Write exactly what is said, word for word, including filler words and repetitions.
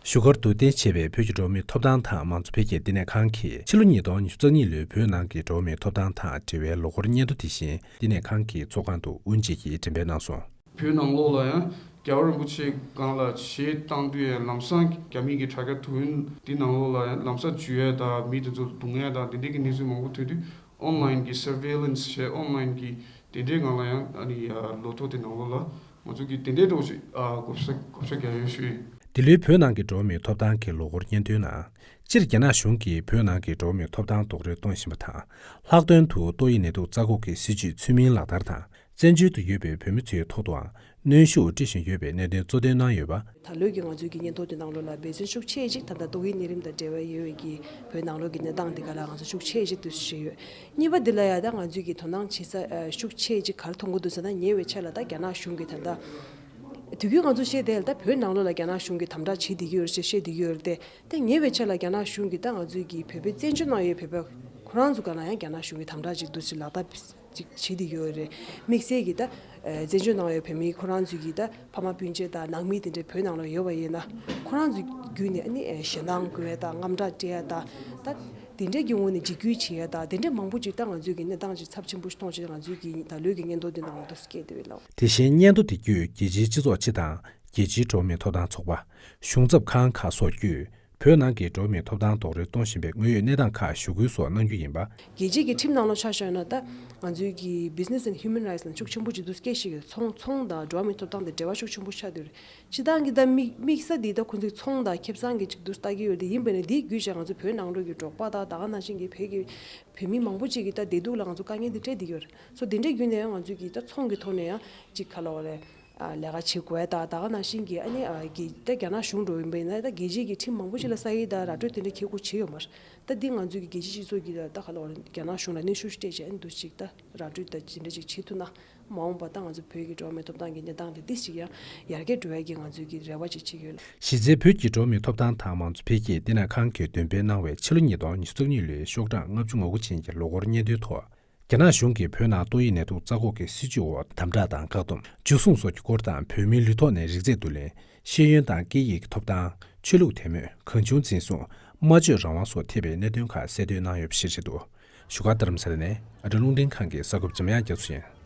བཞུགས་སྒར་དུ་རྟེན་བྱས་པའི་བོད་ཀྱི་འགྲོ་བ་མིའི་ཐོབ་ཐང་དང་མང་གཙོ་འཕེལ་རྒྱས་བསྟི་གནས་ཁང་གིས་ཕྱི་ལོ་ཉིས་སྟོང་ཉི་ཤུ་རྩ་གཉིས་ལོའི་བོད་ནང་གི་འགྲོ་བ་མིའི་ཐོབ་ཐང་དང་འབྲེལ་བའི་ལོ་འཁོར་སྙན་ཐོ་དེ་བཞིན་བསྟི་གནས་ཁང་གི་ཚོགས་ཁང་དུ་དབུ་འབྱེད་ཀྱིས་འགྲེམས་སྤེལ་གནང་སོང་། བོད་ནང་ལོགས་ལ་ཡང་རྒྱལ་བ་རིན་པོ་ཆེ་སྒང་ལ་གཞས་བཏང་དུས་ཡང་ལམ་སང་རྒྱ་མི་གི་དྲ་རྒྱ་དུས་ཡུན་འདི་ནང་ལོགས་ལ་ཡང་ལམ་སང་འཇུ་ཡས་དང་མི་དེ་ཚོ་རྡུང་ཡས་དང་དེ་འདྲའི་གི་གནས་ཚུལ་མང་པོ་ཐོན་དུས་ཨོན་ལན་གྱི་སར་ཝེ་ལན་སི་བྱས་ཨོན་ལན་གྱི་དེ་འདྲའི་སྒང་ལ་ཡང་ཨ་ནི་ལོ་ཐོ་དེ་ནང་ལོགས་ལ་ང་ཚོ་གི་དེ་འདྲའི་འགྲོ་ཞིག་ཨ་བགོ་བཤའ་བགོ་བཤའ་རྒྱག་ཡོད་ཞུ་ཡིན། འདི་ལོའི་བོད་ནང་གི་འགྲོ་བ་མིའི་ཐོབ་ཐང་གི་ལོ་འཁོར་སྙན་ཐོའི་ནང་། སྤྱིར་རྒྱ་ནག་གཞུང་གིས་བོད་ནང་གི་འགྲོ་བ་མིའི་ཐོབ་ཐང་རྡོག་རོལ་གཏོང་བཞིན་པ་དང་། ལྷག་དོན་དུ་ཏོག་དབྱིབས་ནད་དུག་རྩ་འགོག་གི་སྲིད་ཇུས་ཚུལ་མིན་ལག་བསྟར་དང་། བཙན་བྱོལ་དུ་ཡོད་པའི་བོད་མི་ཚོའི་ཐོག་ཏུའང་གནོན་ཤུགས་སྤྲད་བཞིན་ཡོད་པའི་གནད་དོན་གཙོ་འདོན་གནང་ཡོད་པ། ད་ལོའི་གི་ང་ཚོའི་གི་སྙན་ཐོ་དེ་ནང་ལོགས་ལ་འབད་བརྩོན་ཤུགས་ཆེ་ཅིག་ད་ལྟ་ཏོག་དབྱིབས་ནད་རིམས་དང་འབྲེལ་བ་ཡོད་པའི་གི་བོད་ནང་ལོགས་ཀྱི་གནས་སྟངས་དེ་ག་ལ་ང་ཚོ་ཤུགས་ཆེ་ཅིག་ཏུ་བྱས་ཡོད། གཉིས་པ་འདི་ལ་ཡང་ད་ང་ཚོས་ཀྱི་དོ་སྣང་བྱེད་ས་ཨ་ཤུགས་ཆེ་ཅིག་ག་རེ་མཐོང་གི་འདུག་ཟེར་ན། ཉེ་བའི་ཆར་ལ་ད་རྒྱ་ནག་གཞུང་གིས་ད་ལྟ་དུས་རྒྱུན་ང་ཚོ་བཤད་དེ་ལ་ད་བོད་ནང་ལོགས་ལ་རྒྱ་ནག་གཞུང་གིས་དམ་དྲག་བྱེད་བསྡད་ཀྱི་ཡོད་རེད་ཅེས་བཤད་བསྡད་ཀྱི་ཡོད་རེད་དེ། ད་ཉེ་བའི་ཆར་ལ་རྒྱ་ནག་གཞུང་གིས་ད་ང་ཚོའི་གི་བོད་པའི་བཙན་བྱོལ་ནང་ཡོད་བོད་པ་ཁོ་རང་ཚོ་ག་ལ་ཡང་རྒྱ་ནག་གཞུང་གིས་དམ་དྲག་ཅིག་འདུག་ཅིག་ལག་བསྟར་ཅིག་བྱེད་བསྡད་ཀྱི་ཡོད་རེད། དམིགས་བསལ་གྱི་ད་ཨ་བཙན་བྱོལ་ནང་ཡོད་བོད་མི་ཁོ་རང་ཚོའི་གི་ད་ཕ་མ་སྤུན་མཆེད་དང་ནང་མི་དེ་འདྲའི་བོད་ནང་ལ་ཡོད་པ་ཡིན་ན་ཁོ་རང་ཚོའི་བརྒྱུད་ནས་ཨ་ནི་ཨེ་ཞེད་སྣང་སྐུལ་ཡ་དང་དངངས་སྐྲག་སྤྲད་ཡ་དང་ད་དེ་འདྲའི་གི་ངོས་ནས་འཇིགས་སྐུལ་བྱེད་ཡ་དང་དེ་འདྲའི་མང་པོ་ཅིག་ད་ང་ཚོའི་གི་གནས་སྟངས་ཅིག་ཚབས་ཆེན་པོ་ཞིག་མཐོང་བྱས་ང་ཚོའི་གི་ད་ལོའི་གི་སྙན་ཐོ་འདི་ནང་ལ་འདུག་སྐད་དེ་བས་ལགས། དེ་བཞིན་སྙན་ཐོ་དེ་བརྒྱུད་རྒྱལ་སྤྱིའི་སྤྱི་ཚོགས་སྤྱི་དང་རྒྱལ་སྤྱིའི་འགྲོ་བ་མིའི་ཐོབ་ཐང་ཚོགས་པ། གཞུང་ཚབ་ཁང་ཁག་སོགས་བརྒྱུད་བོད་ནང་གི་འགྲོ་བ་མིའི་ཐོབ་ཐང་རྡོག་རོལ་གཏོང་བཞིན་པའི་དངོས་ཡོད་གནས་སྟངས་ཁག་ཞུ་སྐུལ་སོགས་གནང་རྒྱུ་ཡིན་པ། རྒྱལ་སྤྱིའི་གི་ཁྲིམས་ནང་ལོགས་ཆ་བཞག་ན་ད་ང་ཚོའི་གི་Business and Human Rights ལ་ཤུགས་ཆེན་པོ་ཅིག་འདུག་སྐད་ཤིག་ཡོད། ཚོང་ཚོང་དང་འགྲོ་བ་མིའི་ཐོབ་ཐང་དེ་འབྲེལ་བ་ཤུགས་ཆེན་པོ་ཆགས་བསྡད་ཡོད་རེད། སྤྱིར་བཏང་གི་ད་དམིགས་དམིགས་ས་འདི་ད་ཁོ་ཚོའི་ཚོང་དང་ཁེ་བཟང་གི་ཅིག་འདུག་ལྟ་གི་ཡོད་རེད་དེ། ཡིན་པ་ནི་འདིའི་བརྒྱུད་བྱས་ང་ཚོ་བོད་ནང་ལོགས་ཀྱི་འབྲོག་པ་དང་ད་ག་ནང་བཞིན་གྱི་བོད་ཀྱི་བོད་མི་མང་པོ་ཅིག་གི་ད་བདེ་སྡུག་ལ་ང་ཚོ་དཀའ་ངལ་འདི་འཕྲད་བསྡད་ཡོད་རེད། སོ་དེ་འདྲའི་བརྒྱུད་ནས་ཡང་ང་ཚོས་ཀྱི་ད་ཚོང་གི་ཐོག་ནས་ཡང་ཅིག་ག་ལབ་དགོས་རེད། ཨ་ལས་ཀ་བྱེད་དགོས་ད་ད་ག་ནང་བཞིན་གྱི་ཨ་ནི་ཨ་གི་ད་རྒྱ་ནག་གཞུང་འགྲོ་ཡིན་པ་ཡིན་ན་ད་རྒྱལ་སྤྱིའི་གི་ཁྲིམས་མང་པོ་ཅིག་ལ་ས་ཡིག་དང་ར་སྤྲོད་དེ་འདྲ་འཁྱེར་དགོས་བྱེད་ཡོད་མ་རེད། ད་འདི་ང་ཚོས་ཀྱི་རྒྱལ་སྤྱིའི་སྤྱི་ཚོགས་ཀྱི་ད་ད་ག་ལབ་དགོས་རེད། རྒྱ་ནག་གཞུང་ལ་གནོན་ཤུགས་སྤྲད་བྱས་ཨ་ནི་འདུག་ཅིག་ད་ར་སྤྲོད་ད་ཅི་འདྲ་ཅིག་བྱེད་ཐུབ་ན། མ་འོངས་པ་ད་ང་ཚོ་བོད་ཀྱི་འགྲོ་བ་མིའི་ཐོབ་ཐང་གི་གནས་སྟངས་དེ་ཏོག་ཙམ་ཅིག་ཡང་ཡར་རྒྱས་འགྲོ་ཡ་གི་ང་ཚོས་ཀྱི་རེ་བ་ཅིག་བྱེད་ཀྱི་ཡོད་ལགས། གཞི་རྩའི་བོད་ཀྱི་འགྲོ་བ་མིའི་ཐོབ་ཐང་དང་མང་གཙོ་འཕེལ་རྒྱས་བསྟི་གནས་ཁང་གིས་འདོན་སྤེལ་གནང་བའི་ཕྱི་ལོ་ཉིས་སྟོང་ཉི་ཤུ་རྩ་གཉིས་ལོའི་ཤོག་གྲངས་ལྔ་བཅུ་ང་དགུ་ཅན་གྱི་ལོ་འཁོར་སྙན་ཐོའི་ཐོག་རྒྱ་ནག་གཞུང་གིས་བོད་ནང་ཏོག་དབྱིབས་ནད་དུག་རྩ་འགོག་གི་སྲིད་ཇུས་འོག་དམ་དྲག་དང་བཀག་སྡོམ། འཇུ་བཟུང་སོགས་ཀྱི་སྐོར་དང་། བོད་མིའི་ལུས་ཐོག་ནས་རིགས་རྫས་བསྡུ་ལེན། ཤེས་ཡོན་དང་སྐད་ཡིག་གི་ཐོབ་ཐང་། ཆོས་ལུགས་དད་མོས། གང་བྱུང་འཛིན་བཟུང་། སྨྲ་བརྗོད་རང་དབང་སོགས་ཐེ་བའི་གནད་དོན་ཁག་གསལ་འདོན་གནང་ཡོད་པ་ཞིག་རེད་འདུག་བཞུགས་སྒར་རྡ་རམ་ས་ལ་ནས་ཨ་རི་རླུང་འཕྲིན་ཁང་གི་གསར་འགོད་པ་འཇམ་དབྱངས་རྒྱ་མཚོ་ཡིན།